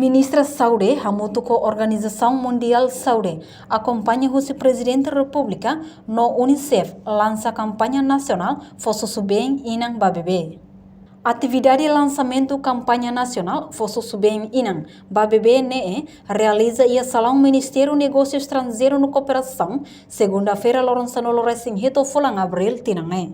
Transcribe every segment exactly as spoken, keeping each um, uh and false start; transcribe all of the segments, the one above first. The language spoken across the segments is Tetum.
Ministra Saúde hamutuk ho Organizasaun Mundiál Saúde, akompaña husi Prezidente Repúblika no UNICEF lansa kampaña nasionál fó susubeen inan ba bebé. Atividade lansamentu kampaña nasionál fó susubeen inan ba bebé ne'e realiza iha salaun Ministériu Negósiu Estranjeiru no Kooperasaun, segunda-feira, loron sanulu-resin-hitu fulan Abríl tinan ne'e.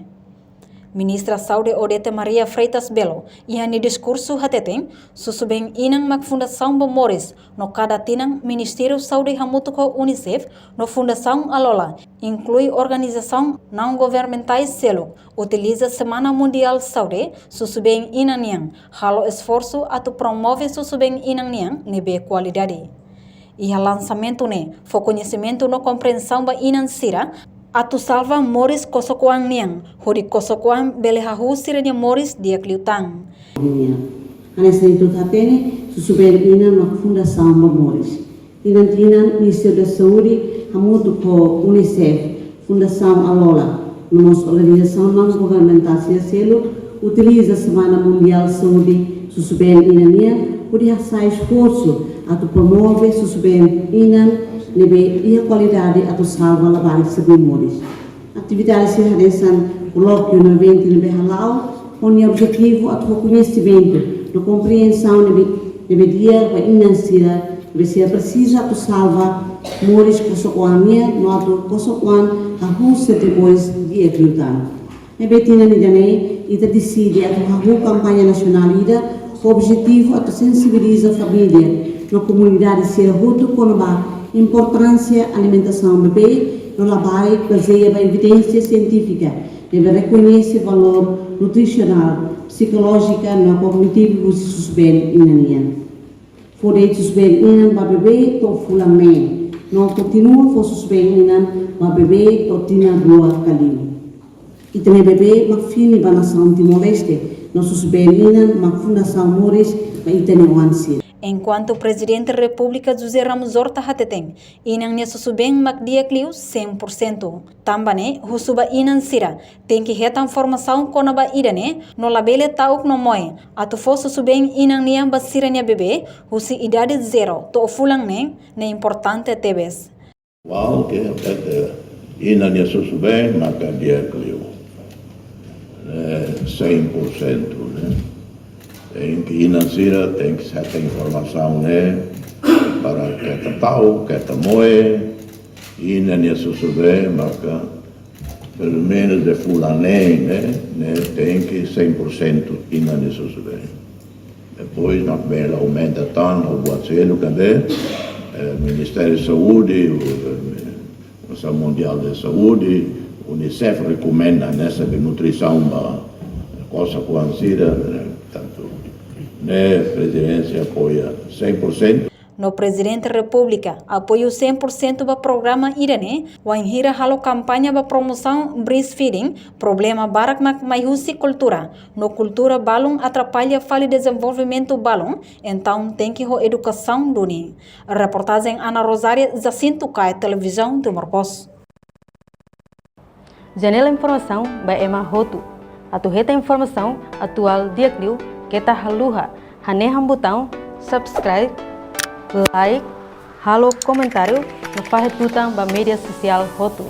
Ministra Saúde Odete Maria Freitas Belo, iha nia diskursu hateten, susubeen inan mak fundasaun ba moris, no kada tinan Ministériu Saúde hamutuk ho UNICEF no Fundasaun Alola, inklui organizasaun naun-governamentais seluk, utiliza Semana Mundiál Saúde susubeen inan nian, halo esforsu atu promove susubeen inan nian ne'ebé kualidade. Iha lansamentu ne'e, fó koñesimentu no kompriensaun ba inan sira atu salva moris kosok-oan nian, hodi kosok-oan bele hahú sira-nia moris di'ak liután. Nian. Hanesan ita hatene, susubeen inan mak fundasaun ba moris. Tinan-tinan, Ministériu da Saúde hamutuk ho UNICEF, Fundasaun Alola, no mós organizasaun naun-governamentais seluk utiliza Semana Mundiál Saúde susubeen inan nian hodi hasa'e esforsu atu promove susubeen inan ne'ebé iha kualidade atu salva labarik sira-nia moris. Atividade sira hanesan kolókiu no eventu ne'ebé hala'o, ho nia objetivu atu fó koñesimentu no kompriensaun ne'ebé, ne'ebé di'ak ba inan sira, ne'ebé sira presiza atu salva moris kosok-oan nian, no atu kosok-oan hahú sira-nia moris di'ak liután. Ne'ebé tinan ida-ne'e, ita deside atu hahú kampaña nasionál ida, ho objetivu atu sensibiliza família no komunidade sira hotu kona-ba importánsia alimentasaun bebé no labarik bazeia ba evidénsia sientífika, ne'ebé rekoñese valór nutrisionál, psikolójika no kognitivu husi susubeen inan nian. Fó direitu susubeen inan ba bebé to'o fulan neen, no kontinua fó susubeen inan ba bebé to'o tinan rua ka liu. Ita-nia bebé mak fini ba nasaun Timor-Leste, no susubeen inan mak fundasaun moris ba ita-nia oan sira. Enkuantu Prezidente Repúblika José Ramos Horta hateten, inan nia susubeen mak di'ak liu cem por cento. Tanba ne'e, husu ba inan sira, tenke hetan formasaun kona-ba ida-ne'e, no labele ta'uk no moe, atu fó susubeen inan nian ba sira-nia bebé, husi idade zero to'o fulan neen, ne'e importante tebes. Uau, ke afeta inan nia susubeen maka di'ak liu. Eh, cem por cento, ne'e. Tenke inan sira, tenke hetan informasaun ne'e, para keta ta'uk, keta moe, inan nia susubeen maka pelumenus iha fulan neen, ne'e, ne'e tenke cem por cento inan nia susubeen. Depois, mak bele aumenta tan, no buat seluk ne'ebé, eh, Ministériu Saúde, o, eh, Organizasaun Mundiál Saúde, UNICEF rekomenda, ne'e, sobre nutrisaun ba kosok-oan sira, ne'e, tantu ne'e Prezidénsia apoia cem por cento. No Prezidente Repúblika apoiu cem por cento ba programa ida-ne'e, wainhira halo kampaña ba promosaun breastfeeding, problema barak mak mai husi kultura, no kultura balun atrapalla fali dezenvolvimentu balun, entaun tenke ho edukasaun duni. Reportajen Ana Rosária, Jacinto Cae, Televizaun Timor Post. Janela informasaun ba ema hotu. Atu hetan informasaun atuál di'ak liu, keta haluha hanehan butaun subscribe, like, halo komentáriu, no fahe tutan ba média sosiál hotu.